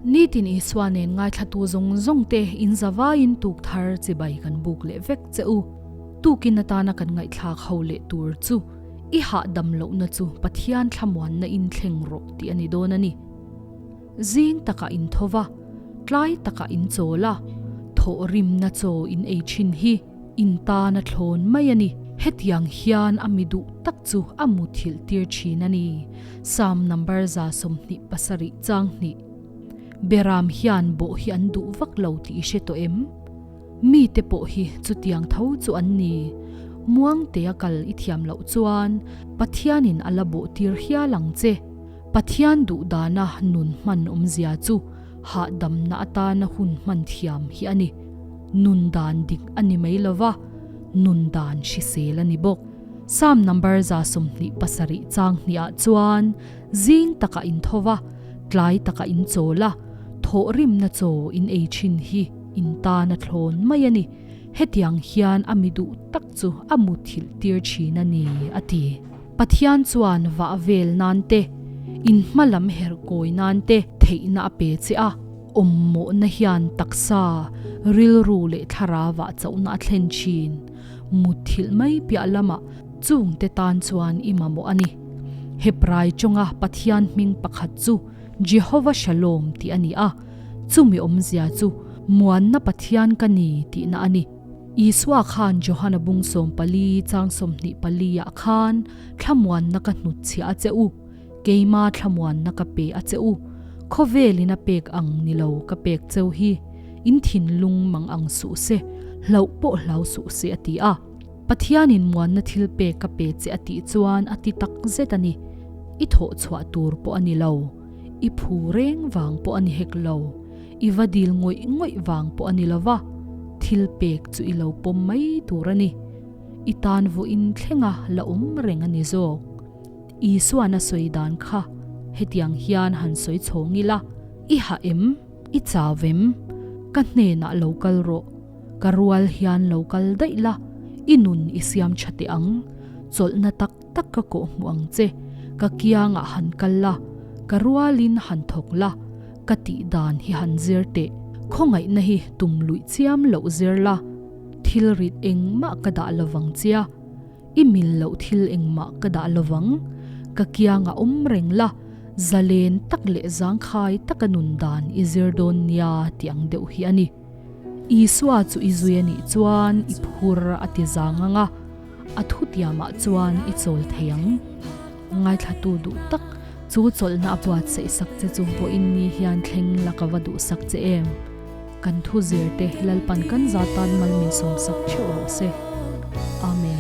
Nitin Isua nen ngaithlatu zawng zawng te in zavaiin tuk thar chibai kan buk leh vek che u. Tukin atana kan ngaihthlak ho leh tur chu i hahdam lohna chu Pathian thlamuanna in thleng rawh tih a ni dawn a ni. Zing takah in tho va, tlai takah in chawl a, thawhrimna chaw in ei thin hi in tan a thlawn mai a ni. Hetiang hian a mi duh tak chu a muthilh tir thin a ni. Psalm number 27 chang hnih. Beram hian bawh hi an duh vak lo tih i hre tawh em? Mite pawh hi chutiang tho chu an ni. Muangtea kal i thiam loh chuan Pathianin a la bawh tir hial ang che. Pathian duh dana nun hman awmzia chu hahdamna atana hun hman thiam hi a ni. Nun dan dik a ni mai lova, nun dan hrisel a ni bawk. Psalm number 27 chang hnih ah chuan zing takah in tho va, tlai takah in chawl a, thawhrimna chaw in ei thin hi in tan a thlawn mai a ni. Hetiang hian a mi duh tak chu a muthilh tir thin a ni, a ti. Pathian chuan vah vel nan te, in hma lam herh kawi nan te theihna a pe che a, awmmawhna hian taksa, rilru leh thlarauah chauhna a thlen thin. Muthilh mai piah lamah chungte tan chuan i mamawh a ni. Hebrai tawnga Pathian hming pakhat chu Jehovah Shalom tih a ni a, chumi awmzia chu Muanna Pathian ka ni tihna a ni. Isua khan Johana bung 14 chang 24 ah khan thlamuanna ka hnutchhiah a che u, keima thlamuanna ka pe a che u, khawvelin a pek ang ni lo ka pek cheu hi, in thinlung mang ang suh se, hlauh pawh hlau suh se a ti a. Pathianin muanna thil pek ka pe che a tih chuan a ti tak zet a ni. I thawh chhuah tur pawh a ni lo. I phu reng vang pawh a ni hek lo. I va dil ngawih ngawih vang pawh a ni lo va, thil pek chu i lo pawm mai tur a ni. I tan vawiin thlenga la awm reng a ni zawk. Isuan a sawi dan kha hetiang hian han sawi chhawng ila, I hah em? I chau em? Ka hnenah lo kal rawh. Ka rual hian lo kal daih la, i nun i siam tha teh ang. Chawlhna tak tak ka kawh hmuh ang che, ka kiangah han kal la, ka rualin han thawk la, ka tih dan hi han zir teh. Khawngaihna hi tum luih chiam loh zir la, thil rit engmah ka dah lovang chia, i mil loh thil engmah ka dah lovang, ka kiangah awm reng la, zalen tak leh zangkhai taka nun dan i zir dawn nia tih ang deuh hi a ni. Isua chu i zui a nih chuan i phur a ti zang ang a, a thutiamah chuan i chawl thei ang. Ngaithlatu duh tak chu chawlhna a buatsaih sak che chu vawiin ni hian thleng la ka va duh sak che em? Kan thu zir te Lalpan kan za tan mal min sawm sak theuh rawh se. Amen.